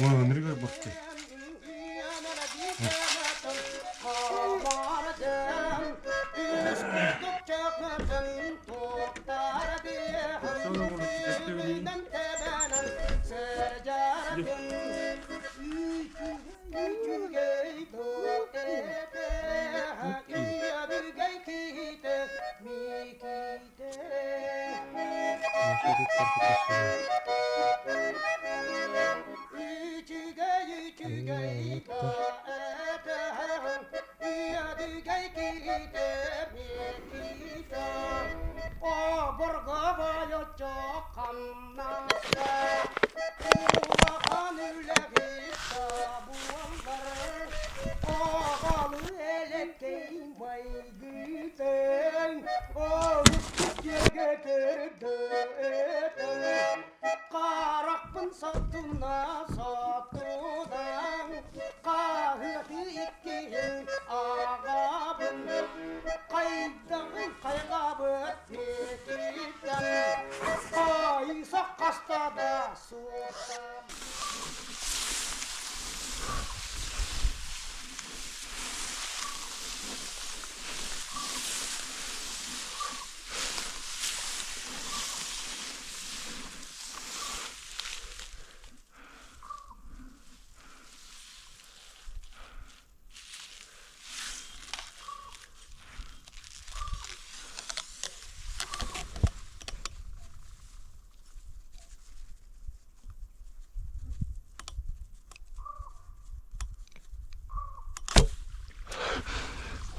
Муонрыга бахты.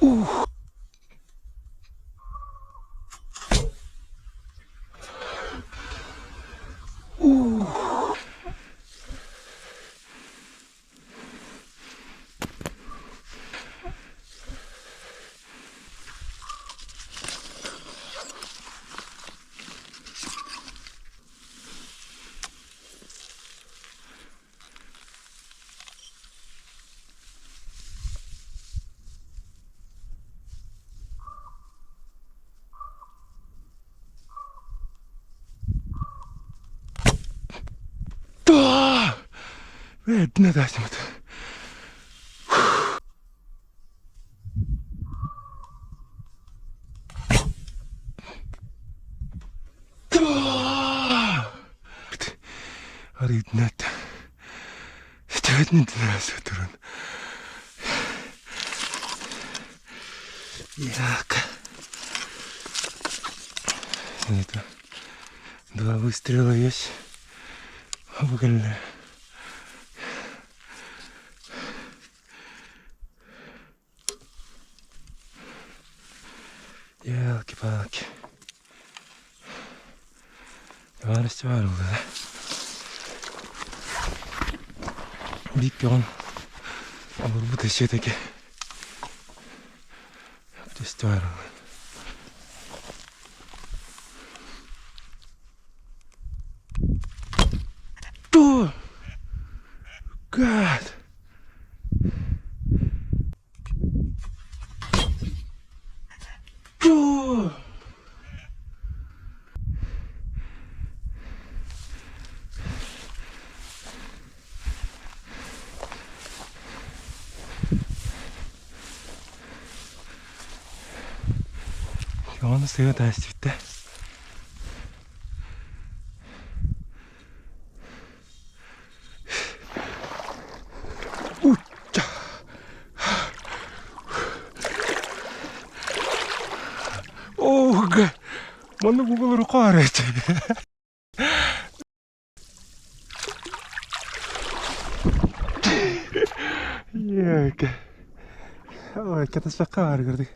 Ух! Ух! Да! Бэднэ тасмыт. Арыытнат. Турун. Так. Это два выстрела есть. Выгнали. Елки-палки. Баар да. Бик көҕүн олорбут эсиэтэки. Фестиваль. Что? Гад! Что? Ону сыа таастыбыта. Учча! Ого! Манна бугулуру хаарыт. Йөкө. Ой, катастрофа бар көрдүк.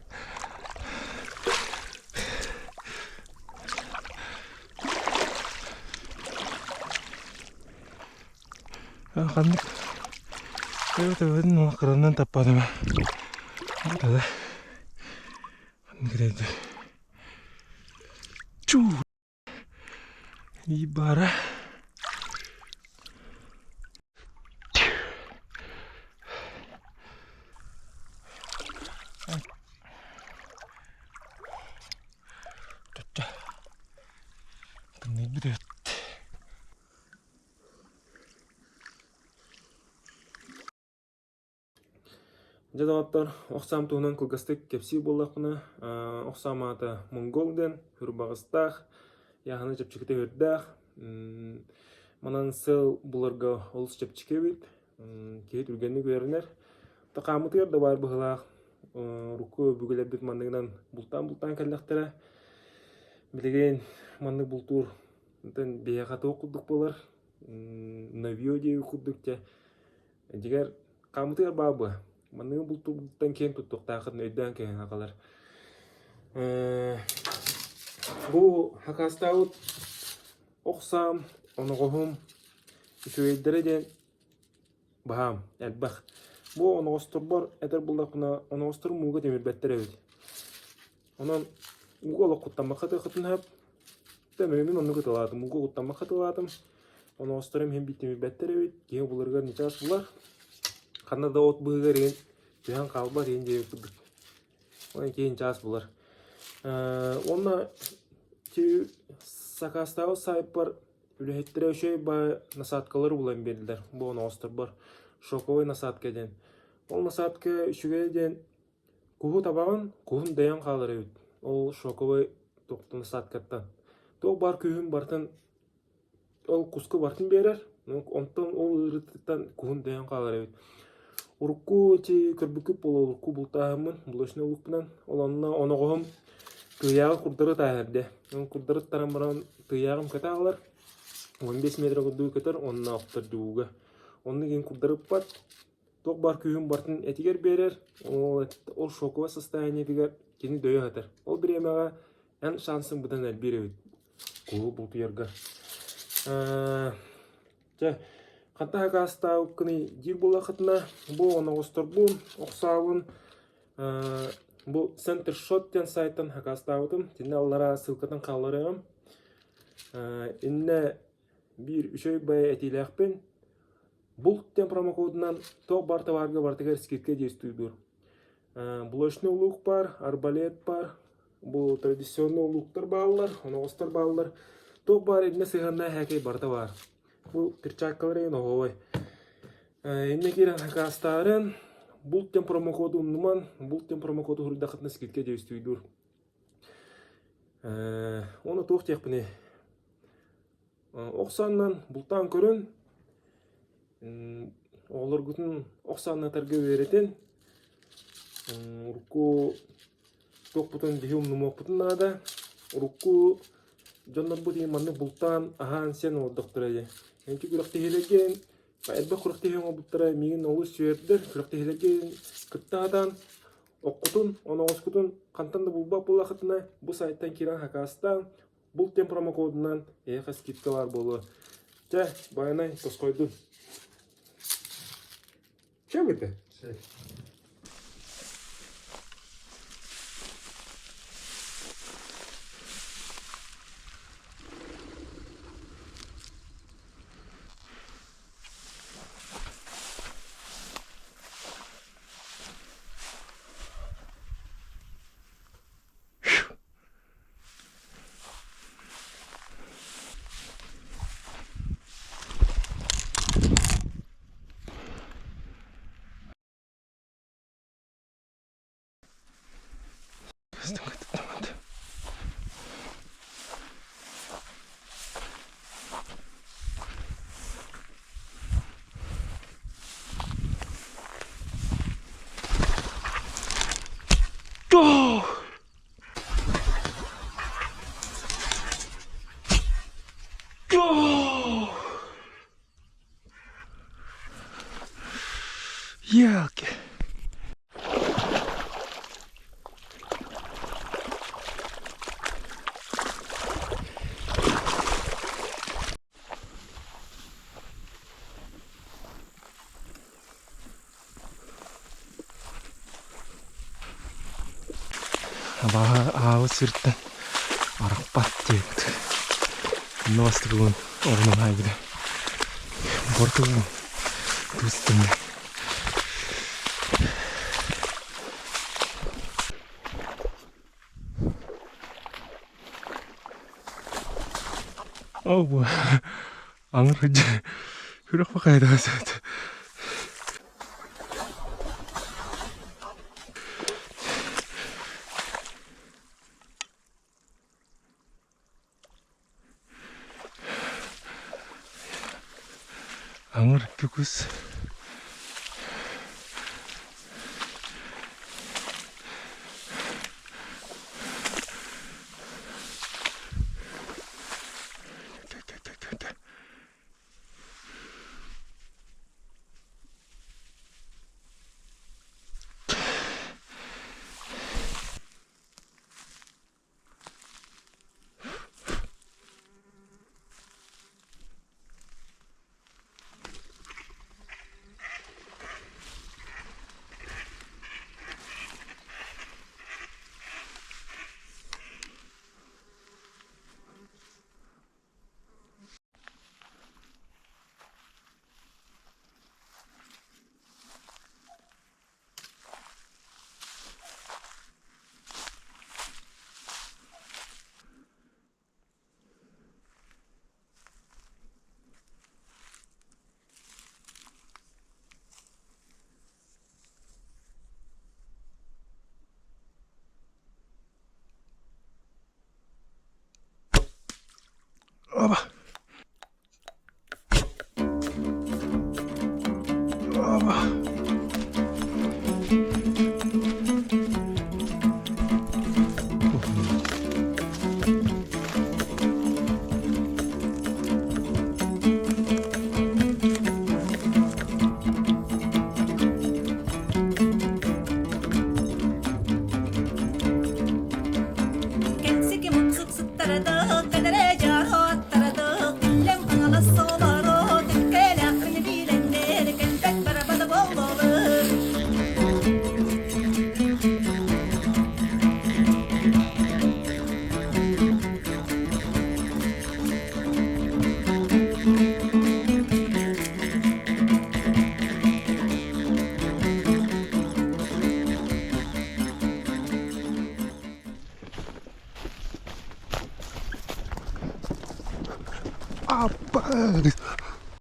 Ханнык төбөтүн кыранан таппадым. Тада. Ханнык Чу. Ибара. Тымныйбыт. Дьэ доҕоттор, ох саам туһунан кылгастык кэпсиир буоллахпына, ох саам аата Монгол диэн, һүрбаҕыстаах, яһаны чэпчэкитэ сүрдээх. Манан сыл буларга олус чэпчэки эбит, киһи түргэнник үөрэнэр. Хааммытыгар да баар быһыылаах, урукку өбүгэлэрбит манныгынан бултаан-бултаан кэллэхтэрэ. Билигин маннык бултуур биһиэхэ туох курдук буолар, новье диэбит курдук дьэ Дьиҥэр, хаамытыгар баар буо. Манныгы бултуургуттан киэн туттуохтааххын өйдөөн кэһэн аҕалар. Бу хакаастаабыт ох саам, оноҕоһум үчүгэйдэрэ диэн баһаам элбэх. Бу оноҕосторбор этэр буоллахпына, оноҕосторум ууга тимирбэттэр эбит. Онон ууга олох куттаммакка тыаххытын сөп. Мин оннук ыталаатым, ууга куттаммакка ыталаатым. Оноҕосторум иһин тимирбэттэр эбит, киһи буларыгар ньычаас булар. Ханна да от быыһыгар иһин түһэн хаалбат иһин диэбит курдук. Онон киһи ньычаас булар. Уонна сакаастаабыт саайпар үлэһиттэрэ үчүгэй баай насадкалары булан биэрдилэр. Бу оноҕосторбор шоковай насадка диэн. Ол насадка үчүгэй диэн Куһу табаҕын, куһун дөйөн хаалар эбит, ол шоковай туохтан насадкаттан. Туох баар күүһүн барытын ол куска барытын биэрэр, онтон ол ыарыытыттан куһун дөйөн хаалар эбит. Урукку ити көрбүккүт буолуо урукку бултааһыммын, блочнай лукпунан, ол онно оноҕоһум тыйааҕы курдары тааһа эрдэ. Ол курдары таран баран тыйааҕым көтө аҕалар, 15 метр курдугу көтөр уонна охтордууга. Оннук иһин курдарыппат, Туох баар күүһүн барытын этигэр биэрэр, ол шоковое состояниетыгар кини дөйө сытар. Ол бириэмэҕэ эн шансыҥ быдан элбиир эбит куһу бултуйарга. Чэ, хантан хакаастаабыккыный диир буоллаххытына, бу оноҕосторбун, охсообун бу Center Shot диэн сайтан хакаастаабытым. Итиннэ аллараа ссылкатын хаалларыаҕым. Иннэ биир үчүгэй баайы этиилээхпин. Булт диэн промокодунан туох бар табаарга барытыгар скидка действуйдуур. Блочный лук бар, арбалет бар, бу традиционный луктар бааллар, оноҕостор бааллар. Туох баар иннэ сыһыаннаах һээкэй барыта баар. Бу перчаткалар игин оһуобай. Иннэ киирэн хакаастаарын, булт диэн промокоду умнуман, булт диэн промокоду суруйдаххытына скидка действуйдуур. Уонна туох диэхпиний? Ох сааннан бултаан көрөн, оҕолоргутун ох сааннатарга үөрэтэн, урукку туохпутун биһи умнумуохпутун наада. Урукку дьоннорбут иһин маннык бултаан, аһаан-сиэн олордохторо дии. Ити күрэхтэһиилэргэ элбэх күрэхтэһии оҥорбуттара миигин олус үөрдэр. Күрэхтэһиилэргэ кытта сатаан оккутун, оноҕоскутун хантан да булбат буоллаххытына, бу сайтан киирэн хакаастаан, Булт диэн промокодунан эһиэхэ скидка баар буолуо. Чэ, Байанай, тосхойдун. Чем это? Елки! Абааһы аабыт сиртэн арахпат диэбит. Онно бастакыбын оҕунан аайбыта. Бортугун тустум. Оо, аҥыр күрэх бакайда. Аҥыр кус Оба! Оба! Кэнсики муксуксуттарадык, кэлэрэ дьоруоттарадык, үллэҥ хаҥалас солоро, кэлэххин билэннэр, кэлбэт барабана буоллулар. Аппа!